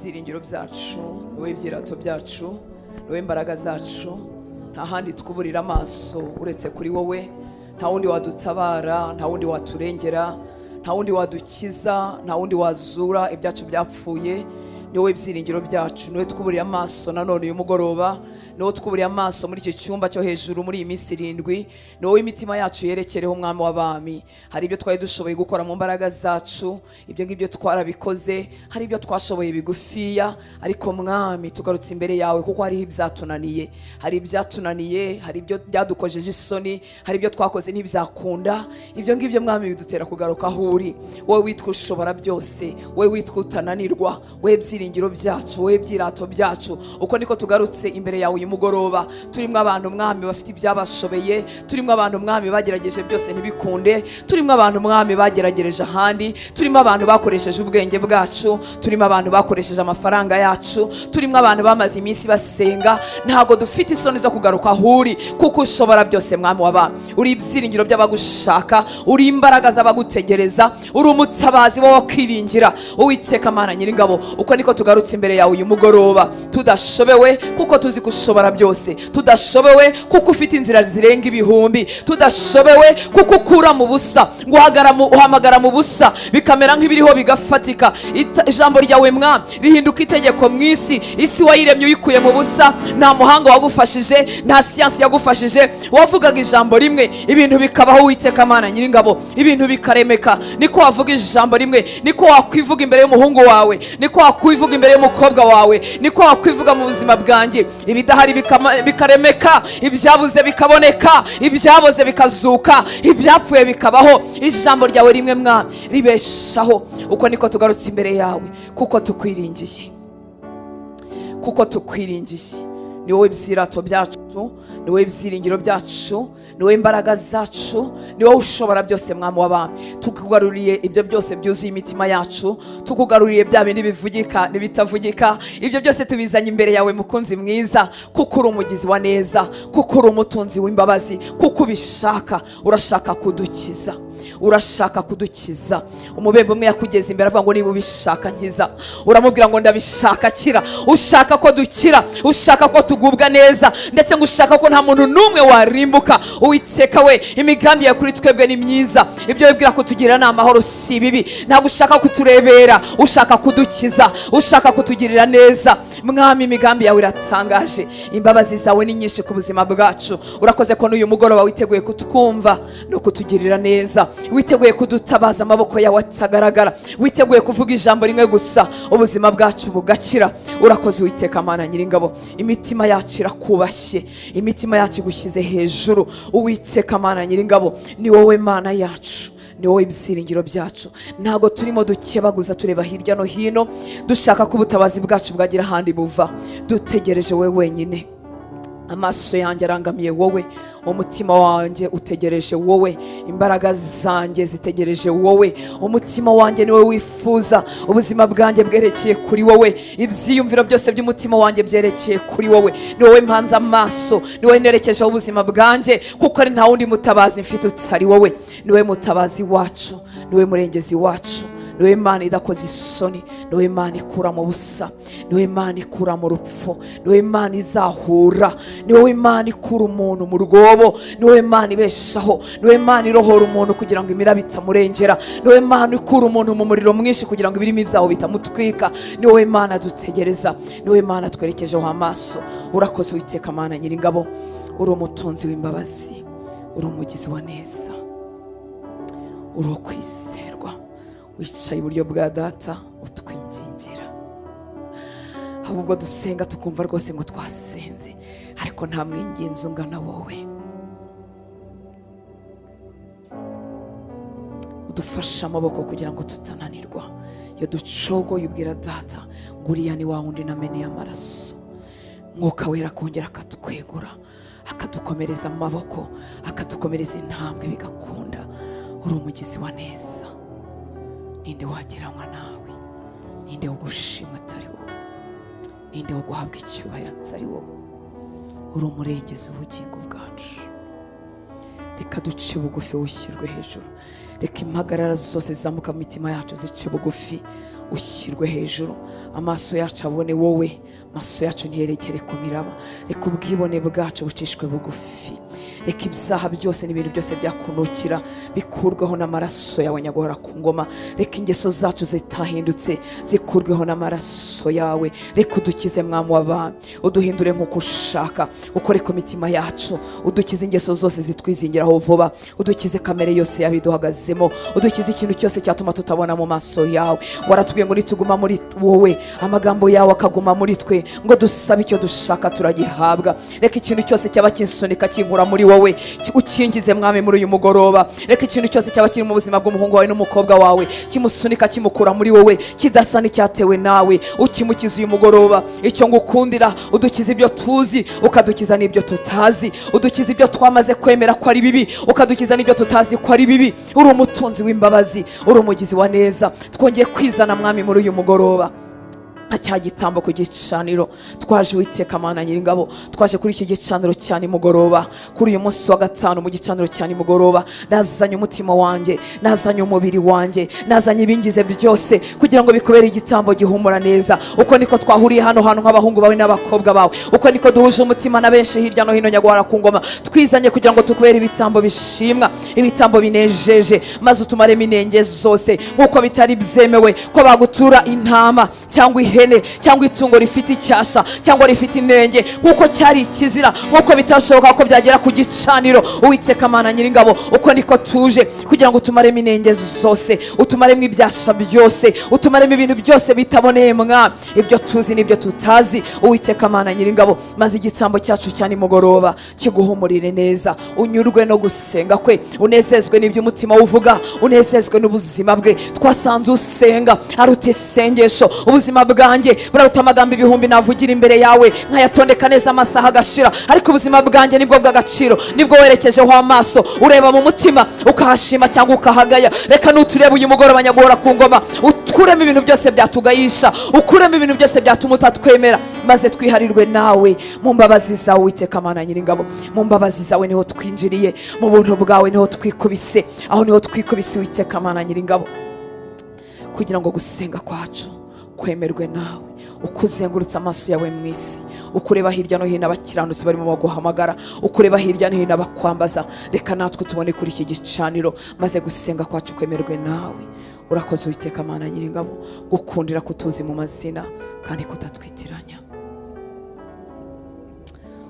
Ibyiringiro byacu, ni wowe ibyirato byacu, ni wowe imbaraga zacu. Nta handi twuburira amaso uretse kuri wowe. Nta wundi wadutabara, nta wundi waturengera, nta wundi wadukiza, nta wundi wazura ibyacu byapfuye. Ni wowe ibyiringiro byacu, ni wowe twuburiye amaso nanone uyu mugoroba, ni wowe twuburiye amaso muri iki cyumba cyo hejuru muri iyi minsi 7, ni wowe imitima yacu yerekereho Umwami w'abami. Hari ibyo twari dushoboye gukora mu mbaraga zacu, ibyo ngibyo twarabikoze, hari ibyo twashoboye bigufiya, ariko Mwami tugarutse imbere yawe kuko hariho ibyatunaniye, hari ibyatunaniye, hari ibyo byadukojeje isoni, hari ibyo twakoze ntibyakunda. Ibyo ngibyo Mwami bidutera kugaruka aho uri, wowe witwa ushobora byose, wowe witwa utananirwa, wowe ibyiringiro byacu, wowe ibyirato byacu. Uko niko tugarutse imbere yawe uyu mugoroba, turimo abantu Mwami bafite ibyabashobeye, turimo abantu Mwami bagerageje byose ntibikunde, turimo abantu Mwami bageragereje ahandi, turimo abantu bakoresheje ubwenge bwacu, turimo abantu bakoresheje amafaranga yacu, turimo abantu bamaze iminsi basenga. Ntabwo dufite isoni zo kugaruka aho uri kuko ushobora byose Mwami w'abami. Uri ibyiringiro by'abagushaka, uri imbaraga z'abagutegereza, uri umutabazi wo kwiringira. Uwiteka Mana Nyiringabo, uko niko tugarutse imbere yawe uyu mugoroba, tudashobewe kuko tuzi ko ushobora byose, tudashobewe kuko ufite inzira zirenga ibihumbi, tudashobewe kuko ukura mu busa, ngo uhamagara mu busa bikamera nk'ibiriho bigafatika. Ijambo ryawe Mwami rihinduka itegeko mu isi. Isi wayiremye uyikuye mu busa, nta muhanga wagufashije, nta siyansi yagufashije, wavugaga ijambo rimwe ibintu bikabaho. Uwiteka Mana Nyiringabo, ibintu bikaremeka. Niko wavuga ijambo rimwe, niko wakwivuga imbere y'umuhungu wawe, niko wakwivuga imbere y'umukobwa wawe, niko wakwivuga mu buzima bwanjye. Ibidahari bikaremeka, ibyabuze bikaboneka, ibyaboze bikazuka, ibyapfuye bikabaho. Ijambo ryawe rimwe Mwami ribeshaho. Uko niko tugarutse imbere yawe kuko tukwiringiye, kuko tukwiringiye. Ni wowe ibyirato byacu, ni wowe ibyiringiro byacu, ni wowe imbaraga zacu, ni wowe ushobora byose Mwami w'abami. Tukugaruriye ibyo byose byuzuye imitima yacu, tukugaruriye bya bindi bivugika n'ibitavugika, ibyo byose tubizanye imbere yawe mukunzi mwiza, kuko uri umugizi wa neza, kuko uri umutunzi w'imbabazi, kuko ubishaka, urashaka kudukiza, urashaka kudukiza. Umubembe umwe yakugeza imbere avuga ngo niba ubishaka nkiza, uramubwira ngo ndabishaka kira. Ushaka ko dukira, ushaka ko tugubwa neza, ndetse ngo ushaka ko nta muntu n'umwe warimbuka. Uwiteka we, imigambi yawe kuri twebwe ni myiza, ibyo wibwira kutugirira ni amahoro si ibibi. Ntabwo ushaka kuturebera, ushaka kudukiza, ushaka kutugirira neza. Mwami, imigambi yawe iratangaje, imbabazi zawe ni nyinshi ku buzima bwacu. Urakoze ko n'uyu mugoroba witeguye kutwumva no kutugirira neza, witeguye kudutabaza amaboko yawe atagaragara, witeguye kuvuga ijambo rimwe gusa ubuzima bwacu bugakira. Urakoze Uwiteka Mana Nyiringabo, imitima yacu irakubashye, imitima yacu igushyize hejuru. Uwiteka Mana Nyiringabo, ni wowe Mana yacu, ni wowe ibyiringiro byacu. Ntabwo turimo dukebaguza tureba hirya no hino dushaka ko ubutabazi bwacu bwagira ahandi buva, dutegereje wowe wenyine. Amaso yanjye arangamiye wowe, umutima wanjye utegereje wowe, imbaraga zanjye zitegereje wowe, umutima wanjye niwe wifuza, ubuzima bwanjye bwerekeye kuri wowe, ibyiyumviro byose by'umutima wanjye byerekeye kuri wowe. Ni wowe mpanze amaso, ni wowe nerekejeho ubuzima bwanjye, kuko ari nta wundi mutabazi mfite utari wowe. Ni wowe mutabazi wacu, ni wowe murengezi wacu, ni wowe Mana idakoze isoni, ni wowe Mana ikura mu busa, ni wowe Mana ikura mu rupfu, ni wowe Mana izahura, ni wowe Mana ikura umuntu mu rwobo, ni wowe Mana ibeshaho, ni wowe Mana irohora umuntu kugira ngo imiraba itamurengera, ni wowe Mana ikura umuntu mu muriro mwinshi kugira ngo ibirimi byawo bitamutwika. Ni wowe Mana dutegereza, ni wowe Mana twerekejeho amaso. Urakoze Uwiteka Mana Nyiringabo, uri umutunzi w'imbabazi, uri umugizi wa neza, uri uwo kwizerwa, wicaye iburyo bwa Data utwingingira. Ahubwo dusenga tukumva rwose ngo twasenze, ariko nta mwinginzi ungana wowe. Udufashe amaboko kugira ngo tutananirwa. Iyo ducogoye ubwira Data ngo uriya ni wa wundi nameneye amaraso. Mwuka Wera akongera akatwegura, akadukomereza amaboko, akadukomereza intambwe bigakunda. Uri umugizi wa neza, ninde wageranywa nawe? Ninde wo gushimwa atari wowe? Ninde wo guhabwa icyubahiro atari wowe? Uri umurengezi w'ubugingo bwacu. Reka duce bugufi, ushyirwe hejuru. Reka impagarara zose zizamuka mu mitima yacu zice bugufi, ushyirwe hejuru. Amaso yacu abone wowe, amaso yacu ntiyerekere ku miraba. Reka ubwibone bwacu bucishwe bugufi. Reka ibyaha byose n'ibintu byose byakunukira bikurweho n'amaraso yawe, nyaguhora ku ngoma. Reka ingeso zacu zitahindutse zikurweho n'amaraso yawe. Reka udukize, mwami w'abami, uduhindure nk'uko ushaka, ukore ku mitima yacu, udukize ingeso zose zitwizingiraho vuba, udukize kamere yose yabiduhagazemo, udukize ikintu cyose cyatuma tutabona mu maso yawe. Waratubwiye ngo nituguma muri wowe, amagambo yawe akaguma muri twe, ngo dusabe icyo dushaka turagihabwa. Reka ikintu cyose cyaba kinsunika kinkura muri wowe ukingize, mwami, muri uyu mugoroba. Reka ikintu cyose cyaba kiri mu buzima bw'umuhungu wawe n'umukobwa wawe kimusunika kimukura muri wowe, kidasa n'icyatewe nawe, ukimukiza uyu mugoroba. Icyo ngukundira, udukiza ibyo tuzi, ukadukiza n'ibyo tutazi. Udukiza ibyo twamaze kwemera ko ari bibi, ukadukiza n'ibyo tutazi ko ari bibi. Uri umutunzi w'imbabazi, uri umugizi wa neza. Twongeye kwizana, mwami, muri uyu mugoroba nka cya gitambo ku gicaniro. Twaje, Uwiteka Mana Nyiringabo, twaje kuri iki gicaniro cya nimugoroba, kuri uyu munsi wa gatanu, mu gicaniro cya nimugoroba. Nazanye umutima wanjye, nazanye umubiri wanjye, nazanye ibingize byose kugira ngo bikubere igitambo gihumura neza. Uko niko twahuriye hano hantu nk'abahungu bawe n'abakobwa bawe, uko niko duhuje umutima na benshi hirya no hino, nyaguhora ku ngoma. Twizanye kugira ngo tukubere ibitambo bishimwa, ibitambo binejeje, maze utumaremo inenge zose. Nk'uko bitari byemewe ko bagutura intama cyangwa ihene cyangwa itungo rifite icyasha cyangwa rifite inenge, nk'uko cyari ikizira, nk'uko bitashoboka ko byagera ku gicaniro, Uwiteka Mana Nyiringabo, uko niko tuje kugira ngo utumaremo inenge zose, utumaremo ibyasha byose, utumaremo ibintu byose bitaboneye, mwami, ibyo tuzi n'ibyo tutazi, Uwiteka Mana Nyiringabo, maze igitambo cyacu cya nimugoroba kiguhumurire neza, unyurwe no gusenga kwe, unezezwe n'ibyo umutima uvuga, unezezwe n'ubuzima bwe. Twasanze usenga aruta isengesho. Ubuzima bwanjye buraruta amagambo ibihumbi navugira imbere yawe nkayatondeka neza, amasaha agashira, ariko ubuzima bwanjye nibwo bw'agaciro, nibwo werekejeho amaso. Ureba mu mutima ukahashima cyangwa ukahagaya. Reka nutureba uyu mugoroba, nyaguhora ku ngoma, ukuremo ibintu byose byatugayisha, ukuremo ibintu byose byatuma utatwemera, maze twiharirwe nawe mu mbabazi zawe. Uwiteka Mana Nyiringabo, mu mbabazi zawe niho twinjiriye, mu buntu bwawe niho twikubise, aho niho twikubise, Uwiteka Mana Nyiringabo, kugira ngo gusenga kwacu kwemerwe nawe. Uko uzengurutse amaso yawe mu isi, uko ureba hirya no hino abakiranutsi barimo baguhamagara, uko ureba hirya no hino abakwambaza, reka natwe tubone kuri iki gicaniro, maze gusenga kwacu kwemerwe nawe. Urakoze, Uwiteka Mana Nyiringabo, gukundira kutuzi mu mazina kandi kutatwitiranya.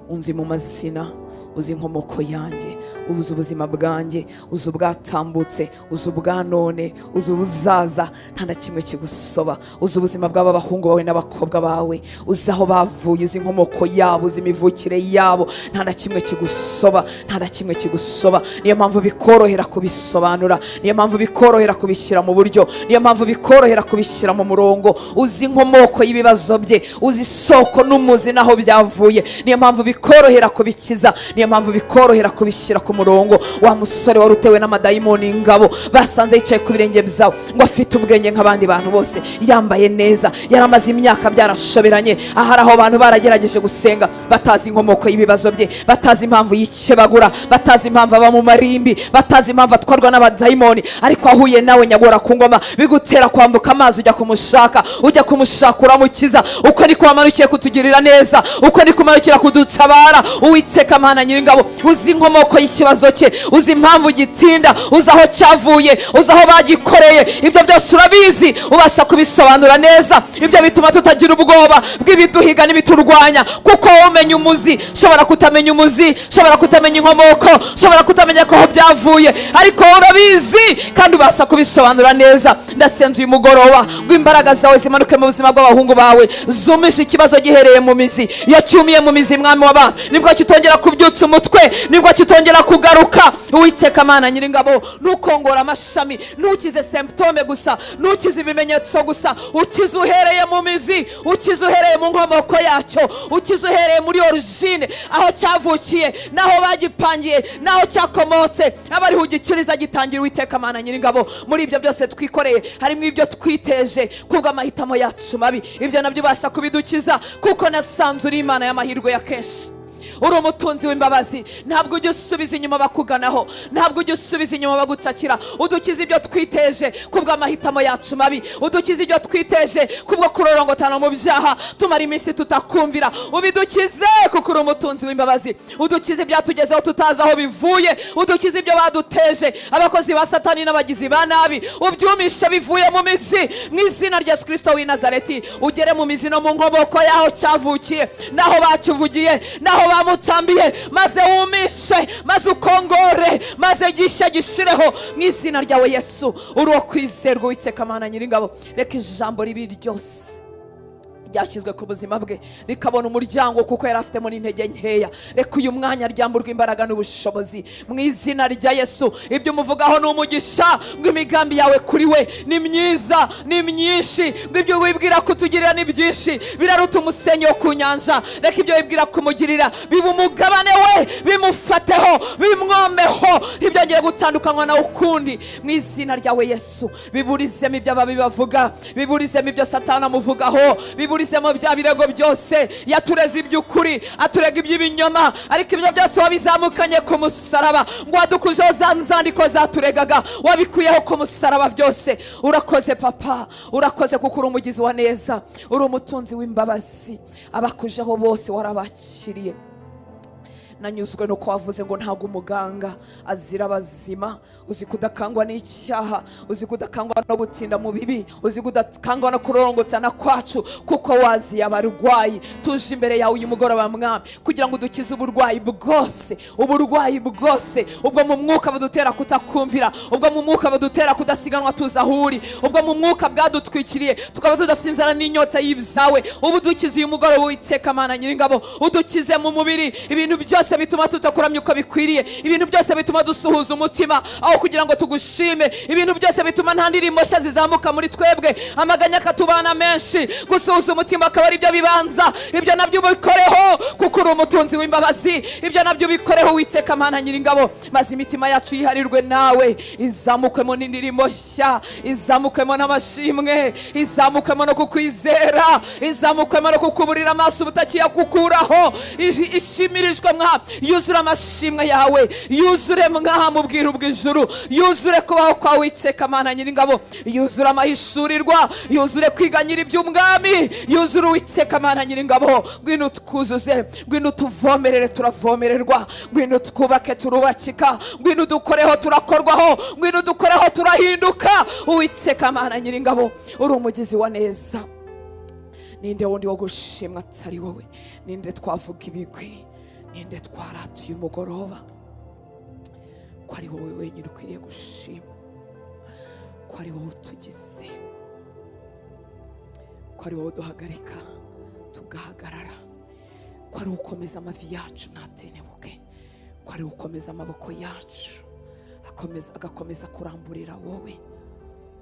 Unzi mu mazina, uzi inkomoko yanjye, uzi ubuzima bwanjye, uzi ubwatambutse, uzi ubwa none, uzi ubuzaza, nta na kimwe kigusoba. Uzi ubuzima bw'aba bahungu bawe n'abakobwa bawe, uzi aho bavuye, uzi inkomoko yabo, uzi imivukire yabo, nta na kimwe kigusoba, nta na kimwe kigusoba. Niyo mpamvu bikorohera kubisobanura, niyo mpamvu bikorohera kubishyira mu buryo, niyo mpamvu bikorohera kubishyira mu murongo. Uzi inkomoko y'ibibazo bye, uzi isoko n'umuzi n'aho byavuye, niyo mpamvu bikorohera kubikiza, niyo mpamvu bikorohera kubishyira ku murongo. Wa musore wari utewe n'amadayimoni, ingabo basanze yicaye ku birenge byawe, ngo afite ubwenge nk'abandi bantu bose, yambaye neza, yaramaze imyaka byarashoberanye. Ahari aho abantu baragerageje gusenga batazi inkomoko y'ibibazo bye, batazi impamvu yikebagura, batazi impamvu aba mu marimbi, batazi impamvu atwarwa n'abadayimoni, ariko ahuye nawe, nyagora ku ngoma, bigutera kwambuka amazi ujya kumushaka, ujya kumushaka uramukiza. Uko niko wamanukiye kutugirira neza, uko niko umanukira kudutabara, Uwiteka Mana Nyiringabo. Uzi inkomoko y'ikibazo cye, uzi impamvu gitinda, uzi aho cyavuye, uzi aho bagikoreye. Ibyo byose urabizi, ubasha kubisobanura neza. Ibyo bituma tutagira ubwoba bw'ibiduhiga n'ibiturwanya, kuko wowe umenya umuzi. Ushobora kutamenya umuzi, ushobora kutamenya inkomoko, ushobora kutamenya ko aho byavuye, ariko wowe urabizi kandi ubasha kubisobanura neza. Ndasenze uyu mugoroba ngo imbaraga zawe zimanuke mu buzima bw'abahungu bawe, zumishe ikibazo gihereye mu mizi. Iyo cyumiye mu mizi, mwami w'abantu, nibwo kitongera kubyutsa umutwe, nibwo kitongera kugaruka. Uwiteka Mana Nyiringabo, ntukongora amashami, ntukize symptôme gusa, ntukize ibimenyetso gusa, ukize uhereye mu mizi, ukize uhereye mu nkomoko yacyo, ukize uhereye muri origine, aho cyavukiye n'aho bagipangiye n'aho cyakomotse, aba ariho ugikiriza gitangira. Uwiteka Mana Nyiringabo, muri ibyo byose twikoreye harimo ibyo twiteje kubw'amahitamo yacu mabi. Ibyo nabyo ubasha kubidukiza, kuko nasanze uri Imana y'amahirwe ya kenshi. Uri umutunzi w'imbabazi. Ntabwo ujya usubiza inyuma bakuganaho, ntabwo ujya usubiza inyuma bagutakira. Udukize ibyo twiteje kubw'amahitamo yacu mabi, udukize ibyo twiteje kubwo kurorongotana mu byaha tumara iminsi tutakumvira. Ubidukize kuko uri umutunzi w'imbabazi. Udukize ibyatugezeho tutazi aho bivuye, udukize ibyo baduteje abakozi ba Satani n'abagizi ba nabi, ubyumishe bivuye mu mizi mu izina rya Yesu Kristo w'i Nazareti. Ugere mu mizi no mu nkomoko y'aho cyavukiye, n'aho bakivugiye, n'aho bamutambiye, maze wumishe, maze ukongore, maze gishya gishireho mu izina ryawe Yesu. Uri uwo kwizerwa, Uwiteka Mana Nyiringabo. Reka ijambo ribi ryose ryashyizwe ku buzima bwe rikabona umuryango, kuko yari afitemo n'intege nkeya. Reka uyu mwanya ryamburwa imbaraga n'ubushobozi mu izina rya Yesu. Ibyo umuvugaho ni umugisha, ngo imigambi yawe kuri we ni myiza, ni myinshi, ngo ibyo wibwira kutugirira ni byinshi, biraruta umusenyi wo ku nyanja. Reka ibyo wibwira kumugirira biba umugabane we, bimufateho, bimwomeho, ntibyongere gutandukanywa nawe ukundi mu izina ryawe Yesu. Biburizemo ibyo ababi bavuga, biburizemo ibyo Satani amuvugaho, biburizemo bya birego byose. Yatureze iby'ukuri, aturega iby'ibinyoma, ariko ibyo byose wabizamukanye ku musaraba, ngo wadukujeho za nzandiko zaturegaga, wabikuyeho ku musaraba byose. Urakoze Papa, urakoze kuko uri umugizi wa neza, uri umutunzi w'imbabazi. Abakujeho bose warabakiriye. Nanyuzwe nuko wavuze ngo ntabwo umuganga azira abazima. Uzi kudakangwa n'icyaha, uzi kudakangwa no gutinda mu bibi, uzi kudakangwa no kurorongotana kwacu, kuko waziye abarwayi. Tuje imbere yawe uyu mugoroba Mwami, kugira ngo udukize uburwayi bwose, uburwayi bwose, ubwo mu mwuka budutera kutakumvira, ubwo mu mwuka budutera kudasiganwa tuza aho uri, ubwo mu mwuka bwadutwikiriye tukaba tudafite inzara n'inyota y'ibyawe. Ubu dukize uyu mugoroba, Uwiteka Mana Nyiringabo. Udukize mu mubiri ibintu byose bituma tutakuramya uko bikwiriye, ibintu byose bituma dusuhuza umutima aho kugira ngo tugushime, ibintu byose bituma nta ndirimbo nshya zizamuka muri twebwe, amaganya akatubana menshi, gusuhuza umutima akaba ari byo bibanza. Ibyo nabyo ubikoreho kuko uri umutunzi w'imbabazi. Ibyo nabyo ubikoreho, Uwiteka Mana Nyiringabo, maze imitima yacu yiharirwe nawe, izamukwemo n'indirimbo nshya, izamukwemo n'amashimwe, izamukwemo no kukwizera, izamukwemo no kukuburira amaso ubutakiyakukuraho. Ishimirijwe mwa, yuzure amashimwe yawe, yuzure mwaha mu bwiru bw'ijuru, yuzure kubaho kwawe, Uwiteka Mana Nyiringabo, yuzure amahishurirwa, yuzure kwiganyira iby'umwami, yuzure, Uwiteka Mana Nyiringabo. Ngwino utwuzuze, ngwino utuvomerere turavomererwa, ngwino twubake turubakika, ngwino udukoreho turakorwaho, ngwino udukoreho turahinduka. Uwiteka Mana Nyiringabo, uri umugizi wa neza. Ninde wundi wo gushimwa atari wowe? Ninde twavuga ibigwi? Ninde twaratuye umugoroba ko ari wowe wenyine ukwiriye gushima, ko ari wowe utugize, ko ari wowe uduhagarika tugahagarara, ko ari wowe ukomeza amavi yacu ntatenebuke, ko ari wowe ukomeza amaboko yacu agakomeza kuramburira wowe,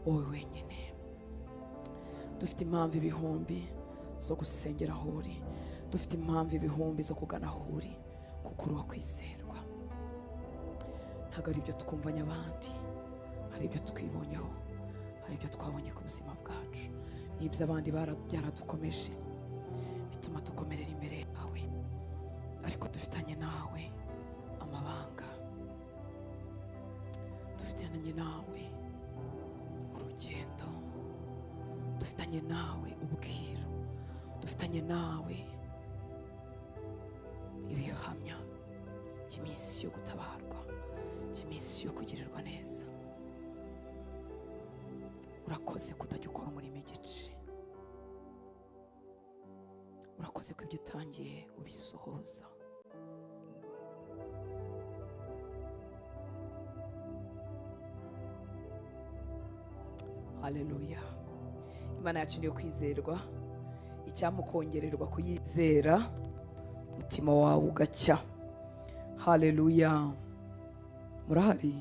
wowe wenyine? Dufite impamvu ibihumbi zo gusengera aho uri, dufite impamvu ibihumbi zo kugana aho uri, kuko uri uwo kwizerwa. Ntabwo ari ibyo twumvanye abandi, hari ibyo twibonyeho, hari ibyo twabonye ku buzima bwacu. N'ibyo abandi byaradukomeje, bituma dukomerera imbere yawe, ariko dufitanye nawe amabanga, dufitanye nawe urugendo, dufitanye nawe ubwiru, dufitanye nawe ibihamya by'iminsi yo gutabarwa, by'iminsi yo kugirirwa neza. Urakoze kutajya ukora umurimo igice. Urakoze ko ibyo utangiye ubisohoza. Haleluya! Imana yacu niyo kwizerwa. Icyamukongererwa kuyizera, umutima wawe ugacya. Haleluya! Murahari?